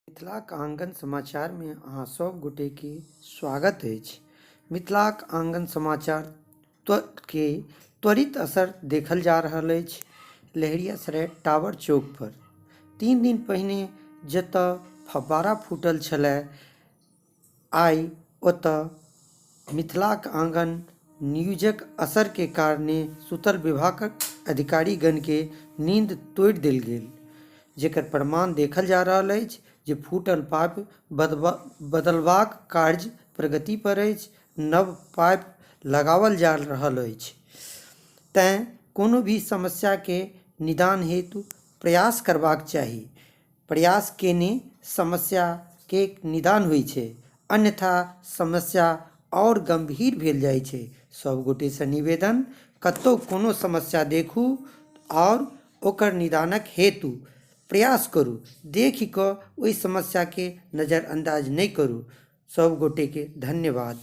मिथिलाक आंगन समाचारमे अहाँ सभ गोटेके स्वागत अछि। मिथिलाक आंगन समाचार के त्वरित असर देखल जा रहल अछि लहेरियासराय टावर चौक पर। 3 दिन पहिने जतऽ फव्वारा फूटल छलए आइ ओतऽ मिथिलाक आंगन न्यूजक असरके कारणे सुतल विभागक अधिकारीगणके नींद तोड़ि देल गेल। जेकर प्रमाण देखल जा रहल अछि जे फूटल पाइप बदलबाक कार्य प्रगति पर अछि, नव पाइप लगाओल जा रहल अछि। तैं कोनो भी समस्याके निदान हेतु प्रयास करबाक चाही। प्रयास केने समस्याके निदान होइ छै, अन्यथा समस्या आओर गम्भीर भेल जाइ छै। सभ गोटेसँ निवेदन, कतहु कोनो समस्या देखू आओर ओकर निदानक हेतु प्रयास करू। देखि कऽ ओहि समस्याके नजरअन्दाज नहि करू। सभ गोटेके धन्यवाद।